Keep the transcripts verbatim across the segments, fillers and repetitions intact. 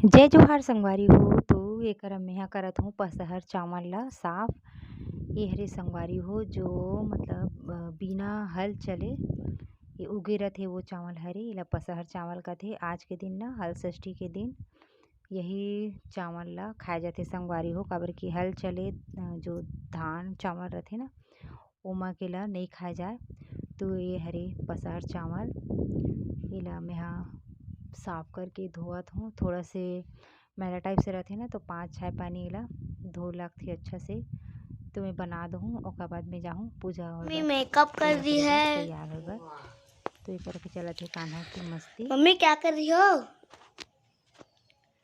जय जोहार संगवारी हो। तो एकर मेहा करत हूँ पसहर चावल ला साफ। ये हरे संगवारी हो, जो मतलब, अ, बिना हल चले ये उगे रथे, वो चावल हरे, एला पसहर चावल कथे। आज के दिन ना, हल षष्ठी के दिन यही चावल ला खाए जाथे संगवारी हो, काबर कि हल चले, अ, जो धान चावल रथे ना, ओमा के ला नइ खाए जाए। तो ये हरे पसहर चावल, एला मेहा साफ करके धोवत हूँ। थोड़ा से मैला टाइप से रथे ना, तो पाँच छः पानी एला धो लगथे अच्छा से। तो मैं बना दूँ, ओकर बाद में जाहूँ पूजा हो मम्मी जाए। मेकअप कर तो रही है। तैयार हो गए, तो ये करके चलत हे कान्हा की मस्ती। मम्मी क्या कर रही हो?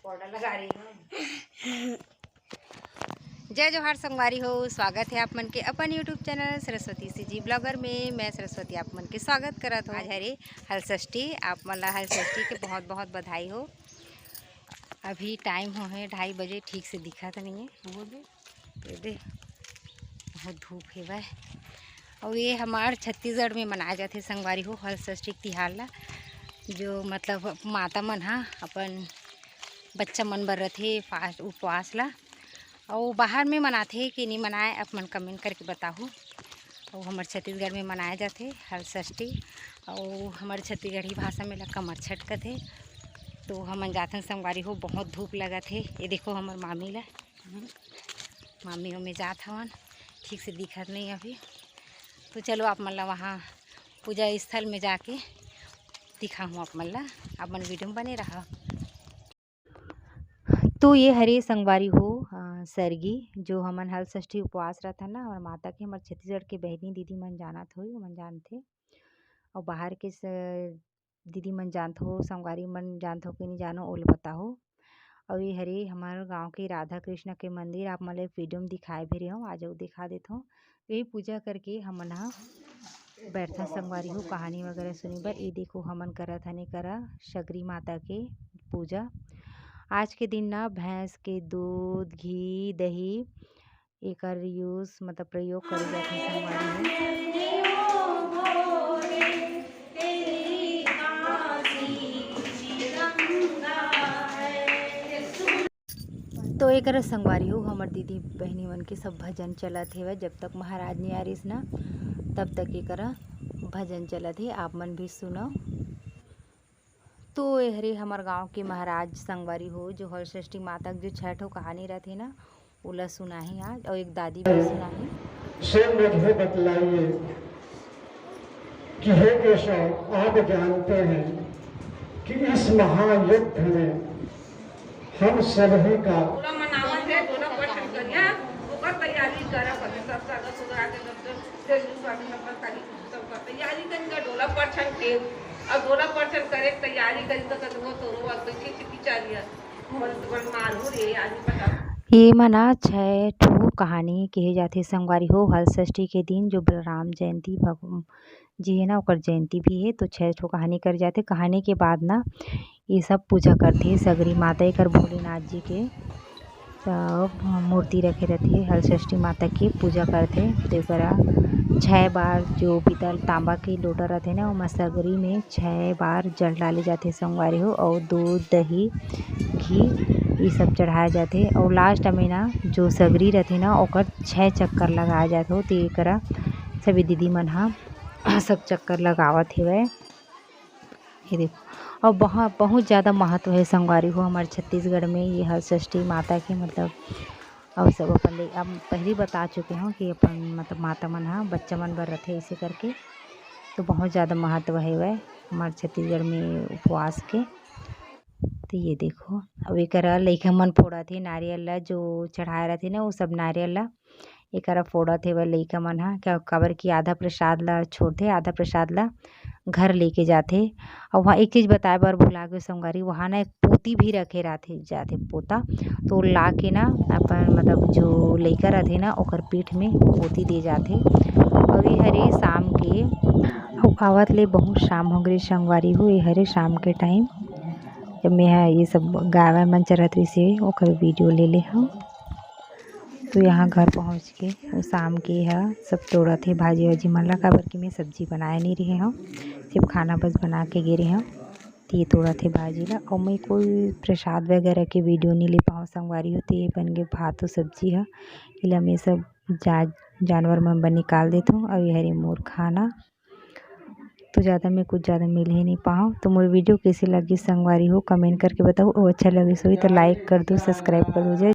पाउडर लगा रही हूँ। जय जोहार संगवारी हो, स्वागत है आप मन के अपन YouTube channel Saraswati CG blogger में। मैं सरस्वती आप मन के स्वागत करत हूँ। आज हरे हल षष्ठी, आप मन ला हल षष्ठी के बहुत बहुत बधाई हो। अभी टाइम हो है ढाई बजे, ठीक से दिखत नहीं है। ये दे, बहुत धूप हेवय। अउ ये हमार छत्तीसगढ़ में मनाए जाथे संगवारी हो, हल षष्ठी के तिहार ला, जो मतलब माता मन ह अपन बच्चा मन बर रथे फास्ट उपवास ला। अउ बाहर में मनाथे कि नहीं मनाए, आप मन कमेंट करके बताहू। अउ हमर छत्तीसगढ़ में मनाए जाथे हल षष्ठी, अउ हमर छत्तीसगढ़ी भाषा में ला कमरछठ कथे। तो हमन जाथन संगवारी हो, बहुत धूप लगत हे। ये देखो हमर मामी ला, मामी ओमे जात हवन, ठीक से दिखत नहीं अभी। तो चलो आप मन ला वहाँ पूजा स्थल में जाके दिखाहूँ आप मन ला, आप मन वीडियो में बने रहा। तो ये हरे संगवारी हो, अ, सरगी, जो हमन हल षष्ठी उपवास रथन ना, हमर माता के, हमर छत्तीसगढ़ के बहिनी दीदी मन जानत होई, ओमन जानथे। अउ बाहर के स-, दीदी मन जानत हो, संगवारी मन जानत हो कि नहीं जानो, ओला बताहो। अउ ये हरे हमर गांव के राधा कृष्ण के मंदिर, आप मन ल वीडियो में दिखाए भी रहे हो, आज अउ दिखा देत हो। यही पूजा करके हमन ह बैठथन संगवारी हो, कहानी वगैरह सुने बर। ये देखो हमन करत हन एकरा सगरी माता के पूजा। आज के दिन ना भैंस के दूध, घी, दही एकर यूज़ मतलब प्रयोग करे जाथे संगवारी हो। तो एकरा संगवारी हो, हमर दीदी बहिनी मन के सब भजन चलत हेवय। जब तक महाराज नहीं आ रहिस ना, तब तक एकरा भजन चलत हे। आप मन भी सुनव। तो एहरे हमर गांव के महाराज संगवारी हो, जो हल षष्ठी माता के जो छह ठो कहानी रथे ना, ओला सुनाही आज, अउ एक दादी भी सुनाही। से मुझे बतलाइए कि हे केशव, आप जानते हैं कि इस महायुद्ध में हम सभी का पूरा मनावत है, दोनों पक्ष करिया, ओकर तैयारी करब, अभी सब सागर सुधरा के जब जब जल्दी स्वामी नंबर तारीख सब का तैयारी करेंगे, डोला परछन के, और डोला परछन करे के तैयारी करेंगे, तो वो तोरो अब बैठे छिपी चारिया, मन तो मन मारू रे, आज पता। ये मना छह ठो कहानी कहे जाथे संगवारी हो, हल षष्ठी के दिन जो बलराम जयंती भग-, जी हे ना, ओकर जयंती भी हे, तो छह ठो कहानी करे जाथे। कहानी के बाद ना, ये सब पूजा करथे, सगरी माता एकर भोलेनाथ जी के सब मूर्ति रखे रथे, हल षष्ठी माता के पूजा करथे। तो एकरा छह बार जो पीतल तांबा के लोटा रथे ना, ओमा सगरी में छह बार जल डाले जाथे संगवारी हो, अउ दूध, दही, घी, ये सब चढ़ाए जाथे। अउ लास्ट में ना, जो सगरी रथे ना, ओकर छह चक्कर लगाए जाथे। तो एकरा सभी दीदी मन ह सब चक्कर लगावत हेवय। ये देखो, अउ बहुत, बहुत ज़्यादा महत्व हे संगवारी हो हमर छत्तीसगढ़ में ये हल षष्ठी माता के, मतलब, अउ सब अपन ले, अब पहली बता चुके हों कि अपन, मतलब, माता मन ह बच्चा मन बर रथे, ऐसे करके तो बहुत ज़्यादा महत्व हेवय हमर छत्तीसगढ़ में उपवास के। तो ये देखो, अब एकरा लइका मन फोड़त हे नारियल ला, जो चढ़ाए रथे ना, वो सब नारियल ला एकरा फोड़त हेवय लइका मन ह, क्या, काबर कि आधा प्रसाद ला छोड़थे, आधा प्रसाद ला घर लेके जाथे। अउ वहाँ एक चीज बताए बर भुला गे संगवारी, वहाँ ना एक पोती भी रखे रथे, जाथे पोता, तो ला के ना अपन, मतलब, जो लइका रथे ना, ओकर पीठ में पोती दे जाथे। अउ ये हरे शाम के, अउ आवत ले बहुत शाम हो गे संगवारी हो, ये हरे शाम के टाइम, जब मैं ह ये सब गाय वाय मन चरत रहिसे, ओकर वीडियो ले ले हव। तो यहाँ घर पहुँच के वो शाम के ह सब तोड़त हे भाजी वाजी मन ला, काबर कि मैं सब्जी बनाए नहीं रहे हव, सिर्फ खाना बस बना के गे रहे हव। ये तोड़त हे भाजी ला। अउ मैं कोई प्रसाद वगैरह के वीडियो नहीं ले पाऊँ संगवारी हो, तो ये बन गए भात अउ सब्जी ह। इला मैं सब जा जानवर मन बर निकाल देथों। अउ ये हरे मोर खाना, तो ज़्यादा मैं कुछ ज़्यादा मिल ही नहीं पाऊँ। तो मोर वीडियो कैसे लगी संगवारी हो, कमेंट करके बताओ। अउ अच्छा लगिस होही तो लाइक कर दो, सब्सक्राइब कर दो। जय